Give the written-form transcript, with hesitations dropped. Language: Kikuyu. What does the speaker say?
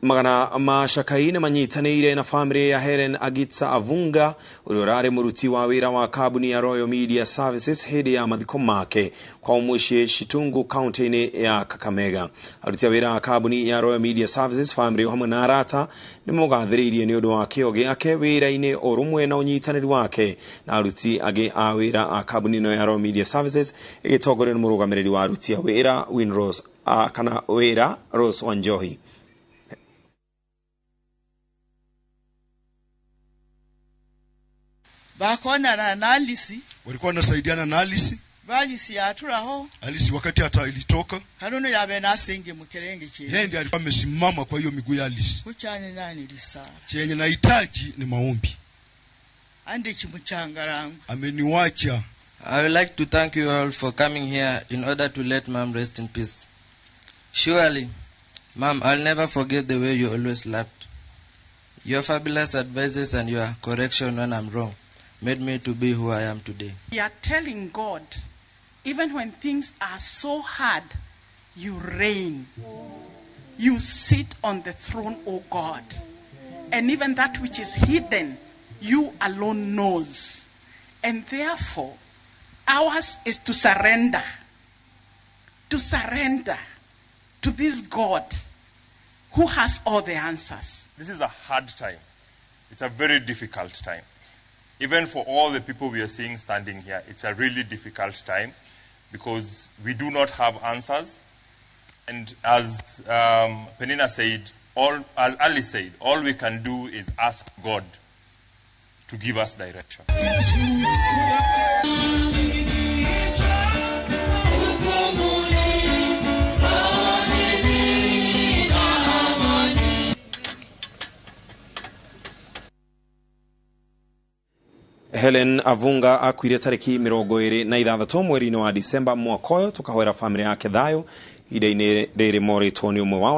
Magana ma Shakai nĩ manyitanĩire na famĩlĩ ya Helen Agitsa Avunga ũrĩa ũrarĩ mũruti wa wĩra wa kambuni ya Royal Media Services hĩndĩ ya mathiko make kwa mũciĩ Shitungu kaunti-inĩ ya Kakamega. Aruti a wĩra a kambuni ya Royal Media Services, famĩlĩ hamwe na arata nĩ mũgathĩrĩirie nĩ ũndũ wa kĩo gĩake wĩra-inĩ ũrũmwe na ũnyitanĩri wake na aruti angĩ a wĩra a kambuni ĩno ya Royal Media Services ĩgĩtongorio nĩ mũrũgamĩrĩri wa aruti a wĩra Winrose kana wĩra Rose Wanjohi. Bakonana na Alice. Walikuwa wanasaidiana na Alice. Alice yaturaho. Alice wakati hata ilitoka. Haruno yabe nasinge mukerenge che. Yeye ndiye alikuwa amesimama kwa hiyo miguu ya Alice. Kuchanye nani lisala. Chenye nahitaji ni maombi. Ande chimuchangarangu. Ameniwacha. I would like to thank you all for coming here in order to let Mom rest in peace. Surely, Mom, I'll never forget the way you always laughed. Your fabulous advices and your correction when I'm wrong made me to be who I am today. We are telling God, even when things are so hard, you reign. You sit on the throne, O God. And even that which is hidden, you alone knows. And therefore, ours is to surrender. To surrender to this God who has all the answers. This is a hard time. It's a very difficult time. Even for all the people we are seeing standing here, it's a really difficult time because we do not have answers. And as Penina said, as Alice said, all we can do is ask God to give us direction. Helen Avunga akuire tariki 26 mweri-inĩ wa Disemba mwaka ũyũ. Tũkahoera famĩlĩ yake thayũ ihinda-inĩ rĩrĩ morĩtwo nĩ ũmwe wao.